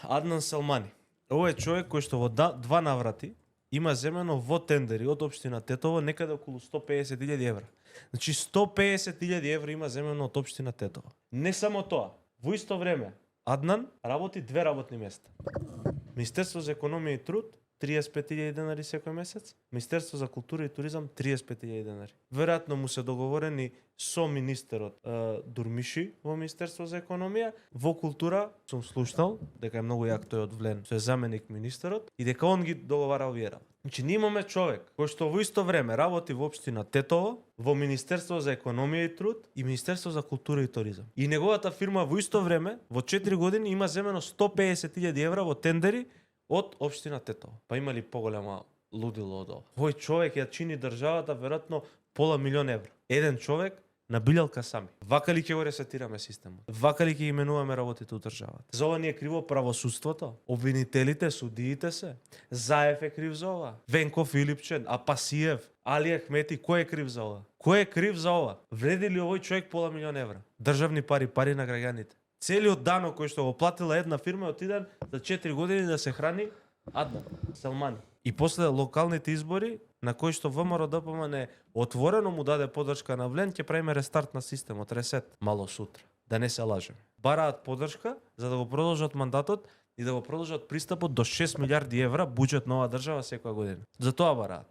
Аднан Салмани. Ова е човек кој што во два наврати има земено во тендери од општина Тетово некаде околу 150.000 евра. Значи 150.000 евра има земено од општина Тетово. Не само тоа, во исто време Аднан работи 2 работни места. Министерство за економија и труд 35.000 денари секој месец, Министерство за култура и туризам 35.000 денари. Веројатно му се договорени со министерот Дурмиши во Министерство за економија, во култура сум слушнал дека е многу јак тој од Влен, што е заменик министерот и дека он ги договара овие работи. Значи ние имаме човек кој што во исто време работи во општина Тетово, во Министерство за економија и труд и Министерство за култура и туризам. И неговата фирма во исто време во 4 години има земено 150.000 евра во тендери од општина Тетово. Па има ли поголема лудило од ова? Овој човек ја чини државата веројатно пола милион евра. Еден човек на билјалка сами. Вака ли ќе го ресетираме системот? Вака ли ќе именуваме работите у државата? За ова ни е криво правосудството, обвинителите, судиите се. Заев е крив за ова. Венко Филипчен, Апасиев, Али Ахмети, кој е крив за ова? Кој е крив за ова? Вреди ли овој човек пола милион евра? Државни пари, пари на граѓаните. Целиот данок кој што го платила една фирма отиден за 4 години да се храни Аднан Салмани. И после локалните избори на кои што ВМРО ДПМН отворено му даде подршка на Влен, ќе правиме рестарт на системот, ресет мало сутра. Да не се лажеме. Бараат подршка за да го продолжат мандатот и да го продолжат пристапот до 6 милиарди евра буџет на оваа држава секоја година. За тоа бараат.